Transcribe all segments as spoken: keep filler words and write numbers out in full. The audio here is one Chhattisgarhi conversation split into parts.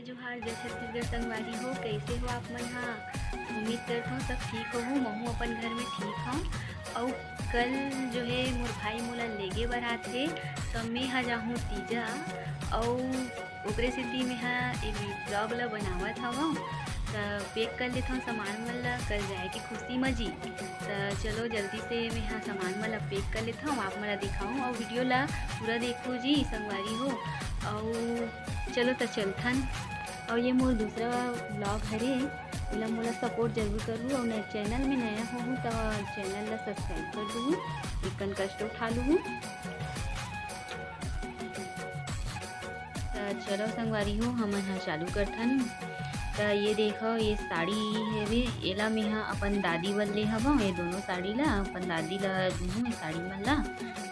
जोहार, जय छत्तीसगढ़ संगवारी हो, कइसे हो आप मन ह? उम्मीद करथों सब ठीक होहू, महूँ अपन घर में ठीक हूँ। अउ कल जो है मोर भाई मोला लेगे बर आथे, त मैं ह जाहूँ तीजा, अउ ओकरे सेती मैं ह एक vlog ल बनावत हवं। त pack कर लेथों सामान मन ल, कल जाए के खुशी म जी। त चलो जल्दी से मैं ह सामान मन ल pack कर लेथंव, आप मन ल दिखाहूँ अउ video ल पूरा देखो जी संगवारी हो। अउ चलो त चलथन। अउ ये मोर दूसरा vlog हरे, एला मोला support जरूर करहू अउ नए channel में नया होहू त channel ल subscribe कर दूहू, एकन कष्ट उठा लूहू। त चलो संगवारी हो, हमन ह चालू करथन। त ये देखो, ये साड़ी हवे, एला मेहा अपन दादी बर ले हवं। ये दोनों साड़ी ला अपन दादी ला दूहूँ, ये साड़ी मन ला।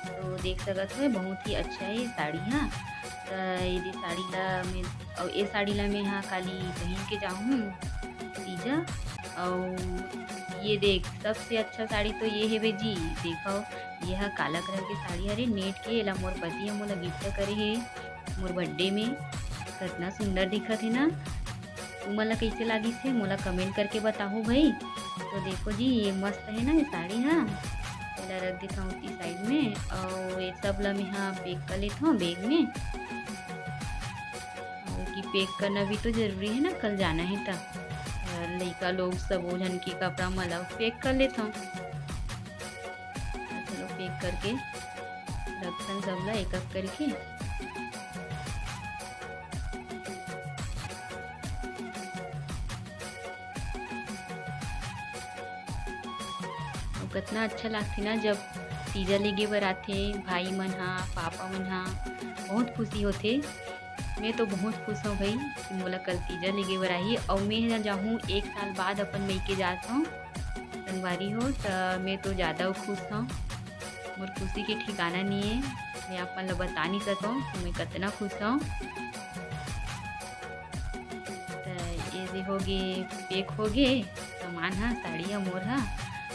तो देख सकत हो, बहुत ही अच्छा है ये साड़ी ह। त ये दे साड़ी ला मैं, अउ ये साड़ी ला मेहा काली पहन के जाहूँ तीजा। अउ ये देख, सबसे अच्छा साड़ी तो ये हेवे जी, देखो, ये ह काला कलर के साड़ी हरे, net के, एला मोर पति ह मोला gift करे हे मोर birthday में। कतना सुंदर दिखत हे ना। तुमन ला कइसे लागिस हे, मोला comment करके बताहू भई। तो देखो जी, ये मस्त हे ना ये साड़ी ह। एला रख देथव उती side में, अउ ये सब ला मेहा pack कर लेथव bag में। अउ कि pack करना भी तो जरूरी हे ना, कल जाना हे त। अउ लइका लोग सबो झन के कपड़ा मन ला pack कर लेथव। चलो pack करके रखथन सब ला एक एक करके। अउ कतना अच्छा लागथे ना, जब तीजा लेगे बर आथे भाई मन हा, पापा मन हा, बहुत खुशी होथे। मैं तो बहुत खुश हूँ भाई कि मोला कल तीजा लेगे बर आही, अउ मैं ह जाहूँ एक साल बाद अपन मइके जात हूँ संगवारी हो, त मैं तो ज़्यादा खुश हूँ। मोर खुशी के ठिकाना नहीं है, मैं आप मन ल बता नहीं सकूँ कि मैं कतना खुश हूँ। त ये दे होगे, pack होगे सामान ह, साड़ी ह मोर ह,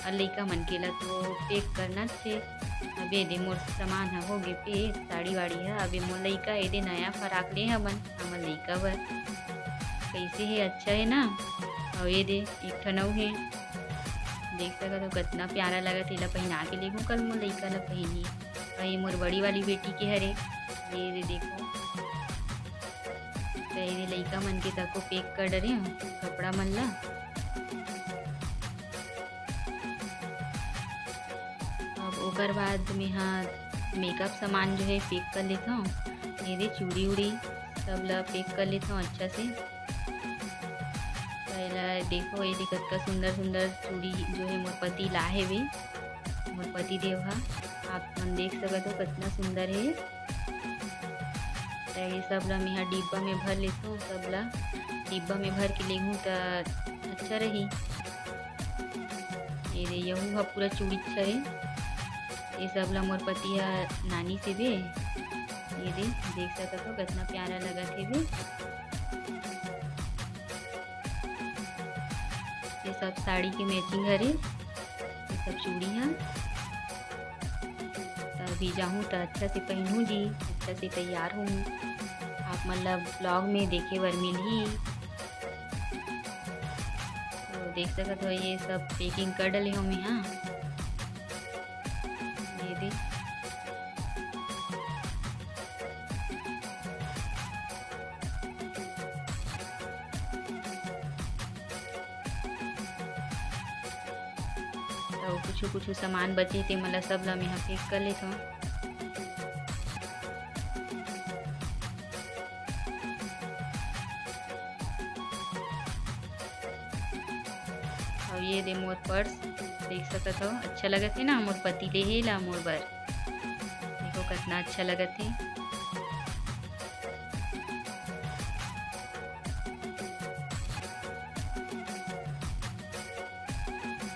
अउ लइका मन के ला तो pack करना थे। अब ये दे मोर सामान ह होगे pack, साड़ी वाड़ी ह। अब ये मोर लइका ये दे नया फराक ले हवन हमर लइका बर, कइसे हे, अच्छा हे ना। अउ ये दे एक ठन अउ हे, देख सकत हो कतना प्यारा लगत हे, एला पहिना के लेगहूँ कल मोर लइका ला पहिनी। अउ ये मोर बड़ी वाली बेटी के हरे, ये दे देखो। त एदे लइका मन के तको pack कर डरे हूँ कपड़ा मन ला। अब ओकर बाद मेहा makeup सामान जो है pack कर लेथव। एदे चूड़ी उड़ी सब ला pack कर लेथव अच्छा से। त एला देखो, एदे कतका सुंदर सुंदर चूड़ी जो है मोर पति ला हेवे, मोर पति देव हा। आप मन देख सकत हो कतना सुंदर हे। त ये सब ला मेहा डिब्बा में भर लेथव, सब ला डिब्बा में भर के लेहूँ त अच्छा रही। ये दे, यहू ह पूरा चूड़ी हरे। ये सब ला मोर पति ह नानी से दे, ये दे, देख सकत हो कतना प्यारा लगत हे बे। ये सब साड़ी के matching हरे, ये सब चूड़ी ह। त अभी जाहूँ त अच्छा से पहनहूँ जी, अच्छा से तैयार होहूँ, आप मन ला vlog में देखे बर मिलही। तो देख सकत हो, ये सब packing कर डले हो मैं, हाँ, ये दे। तो कुछ कुछ सामान बचे ते मन ला सब ला मैं pack कर लेथव। अउ ये दे मोर purse, देख सकत हो, अच्छा लगत हे ना, मोर पति ले हे ला मोर बर। देखो कतना अच्छा लगत हे।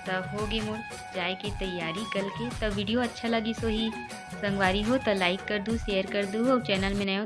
त होगे मोर जाए के तैयारी कल के। त video अच्छा लगिस होही संगवारी हो त like कर दू, share कर दू, अउ channel में नए हो